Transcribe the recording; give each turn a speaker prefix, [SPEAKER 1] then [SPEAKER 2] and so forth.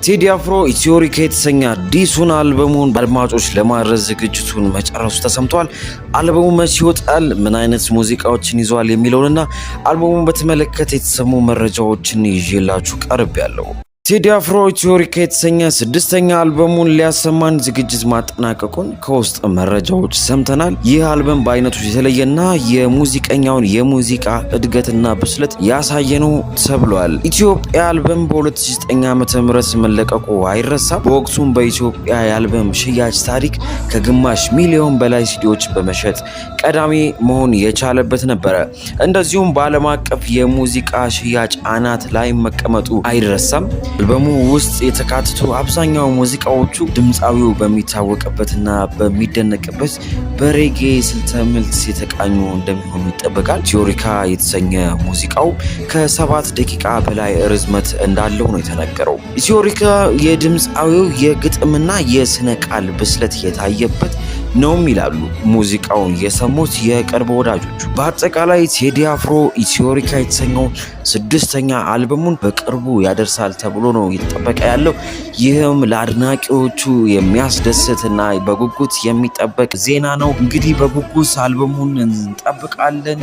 [SPEAKER 1] ቴዲ አፍሮ ኢትዮሪካ የተሰኘ አዲሱን አልበሙን አድማጮች ለማድረስ ዝግጅቱን መጨረሱ ተሰምቷል። አልበሙ መቼ ይወጣል፣ ምን አይነት ሙዚቃዎችን ይዟል የሚለውንና አልበሙን በተመለከተ የተሰሙ መረጃዎችን ይዤላችሁ ቀርቤያለሁ። ቴዲ አፍሮ ኢትዮሪካ የተሰኘ ስድስተኛ አልበሙን ሊያሰማን ዝግጅት ማጠናቀቁን ከውስጥ መረጃዎች ሰምተናል። ይህ አልበም በአይነቱ የተለየና የሙዚቀኛውን የሙዚቃ እድገትና ብስለት ያሳየ ነው ተብሏል። ኢትዮጵያ አልበም በ2009 ዓ.ም መለቀቁ አይረሳም። በወቅቱም በኢትዮጵያ የአልበም ሽያጭ ታሪክ ከግማሽ ሚሊዮን በላይ ሲዲዎች በመሸጥ ቀዳሚ መሆን የቻለበት ነበረ። እንደዚሁም በዓለም አቀፍ የሙዚቃ ሽያጭ አናት ላይ መቀመጡ አይረሳም። አልበሙ ውስጥ የተካተቱ አብዛኛው ሙዚቃዎቹ ድምፃዊው በሚታወቅበትና በሚደነቅበት በሬጌ ስልተ ምልት የተቃኙ እንደሚሆኑ ይጠበቃል። ኢትዮሪካ የተሰኘ ሙዚቃው ከ7 ደቂቃ በላይ ርዝመት እንዳለው ነው የተነገረው። ኢትዮሪካ የድምፃዊው የግጥምና የስነ ቃል ብስለት የታየበት ነውም ይላሉ ሙዚቃውን የሰሙት የቅርብ ወዳጆቹ። በአጠቃላይ ቴዲ አፍሮ ኢትዮሪካ የተሰኘው ስድስተኛ አልበሙን በቅርቡ ያደርሳል ተብሎ ነው እየተጠበቀ ያለው። ይህም ለአድናቂዎቹ የሚያስደስትና በጉጉት የሚጠበቅ ዜና ነው። እንግዲህ በጉጉት አልበሙን እንጠብቃለን።